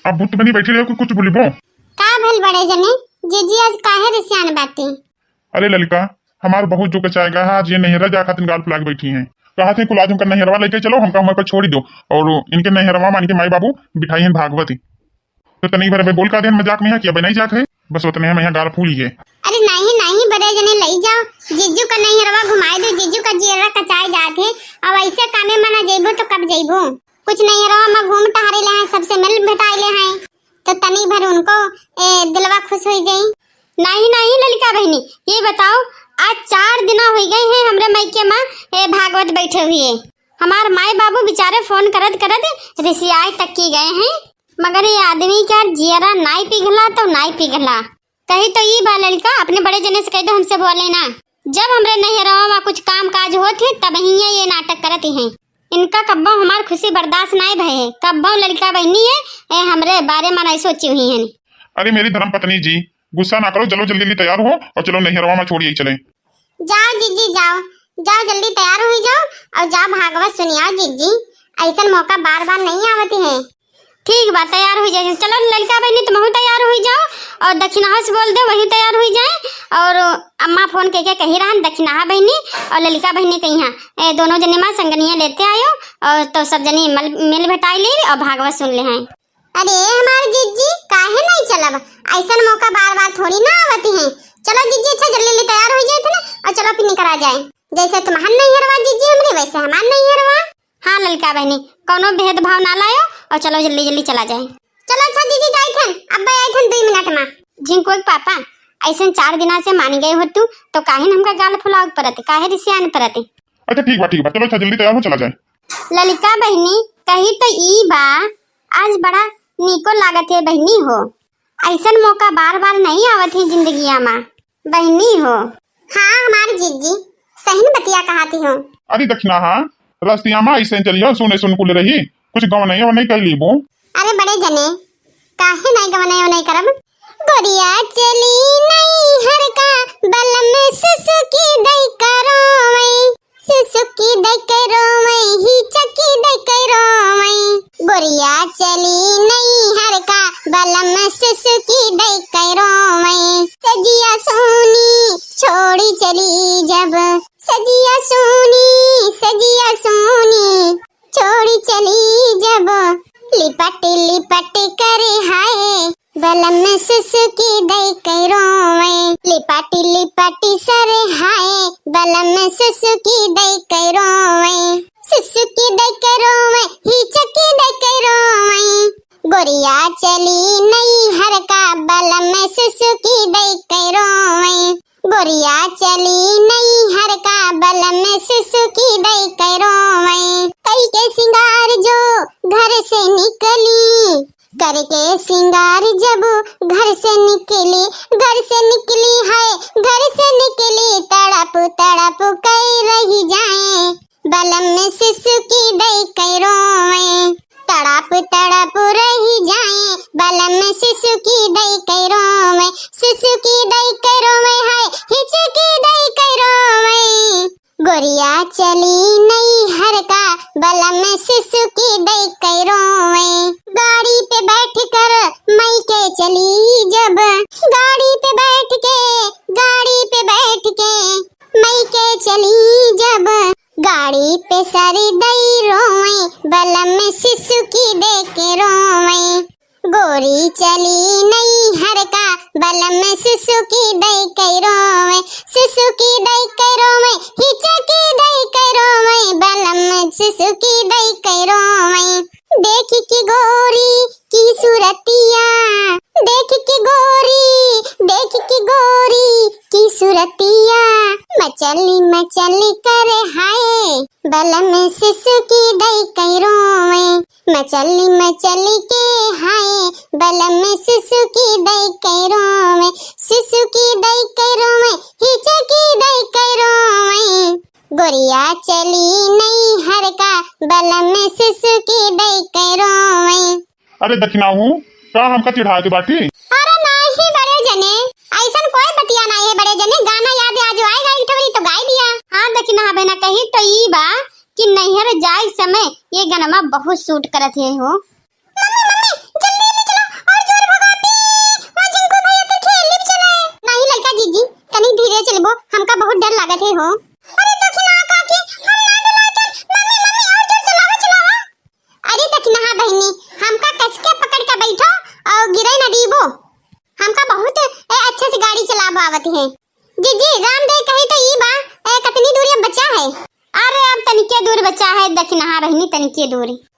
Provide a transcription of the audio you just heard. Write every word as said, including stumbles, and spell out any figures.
अब भूत बनी बैठी रहो कि कुछ बोलिबो? का भल बड़े जने, जीजी आज काहे रिसियान बाटी? अरे ललिका, हमार बहुत जो कचाएगा है, आज ये नैहरा जा खातिर गाल फुला के बैठी हैं। कहा थे कुल आज हमका नैहरवा लेके चलो, हमका हमारे पर छोड़ी दो, और इनके नैहरवा मान के माई बाबू बिठाई हैं भागवती। तो तनी भर अबे बोल का देन मजाक में है कि अबे नहीं जात है, बस उतने में यहाँ गाल फूली है। अरे नहीं नहीं बड़े जने, ले जाओ, जीजू का नैहरवा घुमाए दो, जीजू का जियरा कचाए जात है। अब ऐसे कामे में ना जइबो तो कब जइबो? कुछ नैहरवा में घूम टहरे ले हैं, सबसे मिल भेटाए ले हैं, तो तनी भर उनको ए, दिलवा खुश हो जाई। नहीं नहीं ललिका बहनी, ये बताओ, आज चार दिना हो गए हैं हमरे मायके में ए, भागवत बैठे हुए। हमार माई बाबू बेचारे फोन करत करत रिसियाए तक की गए हैं, मगर ये आदमी का जियरा नाई पिघला तो नाई पिघला। कही तो ई बा लड़का, अपने बड़े जने से कह दो, हमसे बोले ना। जब हमरे नैहरवा में कुछ काम काज होत है, तब हियाँ ये नाटक करत हैं। इनका कब्बो हमार खुशी बर्दाश्त नाई भय है, कब्बो लड़का बहनी है, ए हमरे बारे में नहीं सोची हुई हैं। अरे मेरी धर्म पत्नी जी, गुस्सा ना करो, चलो जल्दी जल्दी तैयार हो और चलो नैहरवा में छोड़िए चले। जाओ जीजी जाओ, जाओ जल्दी तैयार हुई जाओ और जाओ भागवत सुनियाओ जीजी, ऐसन मौका बार बार नहीं आवती है। ठीक बा, तैयार हुई जाए। चलो ललका बहनी, तुमहू तैयार हुई जाओ और दक्षिणावा से बोल दे, वही तैयार हुई जाए। और अम्मा फोन के के कही रहन दक्षिणाहा बहनी और ललका बहनी कही हाँ, ए, दोनों जने माँ संगनिया लेते आयो और तो सब जने मल-, मिल भेटाई ली और भागवत सुन ले हैं। अरे हमार जीजी, काहे नहीं चलब? ऐसन मौका बार बार थोड़ी ना आवती है। चलो जीजी, अच्छा जल्दी जल्दी तैयार हो जाए थे ना और चलो फिर निकल आ जाए। जैसे तुम्हार नैहरवा जीजी हमरे, वैसे हमार नैहरवा। हाँ ललका बहनी, कौनो भेदभाव ना लायो और चलो जल्दी जल्दी चला जाए। चलो अच्छा जीजी, जाई थन, अब आई थन दुई मिनट में। झिंकुआ के पापा, ऐसन चार दिना से मान गए हो तू, तो काहे न हमका गाल फुलाव परत, काहे रिसियान परत? अच्छा ठीक बा, ठीक बा, चलो अच्छा जल्दी तैयार हो, चला जाए। ललका बहनी, कही तो ई बा, आज बड़ा नीको लागत है बहनी हो, ऐसन मौका बार बार नहीं आवत है जिंदगिया में। बहनी हो। हाँ हमार जीजी, सही न बतिया कहाती हो। अरे दक्षिणा, हाँ, रस्तिया में ऐसे चलियो, सुने सुन कुल रही, कुछ गवनैया नहीं कर लीबो। अरे बड़े जने, काहे नहीं गवनैया नहीं करब? गोरिया चली नैहर का, बलम सुसुकी दई करो वई, सुसुकी दई करो वई, हिचकी दई करो वई। गोरिया चली नैहर का, बलम सुसुकी दई करो वई। सजिया सोनी छोड़ी चली जब, सजिया सोनी, सजिया सोनी छोड़ी चली जब, लिपट लिपट करे हाय, बलम सुसुकी दई करो वई। लिपट लिपट सर हाय, बलम सुसुकी दई करो वई। सुसुकी दई करो वई, हिचकी दई करो वई। गोरिया चली नैहर का, बलम सुसुकी दई करो वई। गोरिया चली नैहर का, बलम सुसुकी दई करो वई। कई के सिंगार जो घर से निकली, करके सिंगार जब घर से निकली, घर से निकली है, घर से निकली, तड़प तड़प कर रही जाए। बलम सुसुकी दई करो वई, तड़प तड़प रही जाए। बलम सुसुकी दई करो वई, सुसुकी दई करो वई, हाय हिचकी दई करो वई। गोरिया चली नैहर का, बलम सुसुकी दई करो वई। गाड़ी पे बैठ कर मायके चली जब, गाड़ी पे बैठ के, गाड़ी पे बैठ के मायके चली जब, गाड़ी पे सर दई रोवई, बलम सुसुकी दई के रोवई। गोरी चली नैहर का, बलम सुसुकी दई के रोवई, सुसुकी दई के रोवई, हिचकी दई के रोवई, बलम सुसुकी दई के रोवई। देख के गोरी की सूरतिया, देख के गोरी, देख के गोरी की सूरतिया, मचली मचली करे हाय, बलम सुसुकी दई के रोवई। मचली मचली के हाय, बलम सुसुकी दई के रोवई। सुसुकी दई के रोवई, हिचकी दई के रोवई। गोरिया चली नैहर का, बलम सुसुकी दई के रोवई। अरे दखिनाहू, का हमका चिढ़ात बाटी? अरे नाही बड़े जने, ऐसन कोई बतिया नाही है बड़े जने। गाना याद आ जो आएगा एक ठवरी तो गाई दिया। हाँ दखिनाहा बहना, कही तो ई बा कि नैहर जाए समय ये गनमा बहुत सूट करत है हो। मम्मी, मम्मी, जल्दी ले चलो। बहुत डर लागत है हो। अरे दखिनहा काकी, हम ना डराते। मम्मी, मम्मी, और जोर चलावा, चलावा। अरे दखिनहा बहिनी, हमका कस के पकड़ के बैठो और गिरे न दीबो। हमका बहुत ए, अच्छे से गाड़ी चलावा आवत है। जीजी, रामदेव कही तो ई बा, ए, कितनी दूर अब बचा है? अरे अब तनिके दूर बचा है दखिनहा बहिनी, तनिके दूर।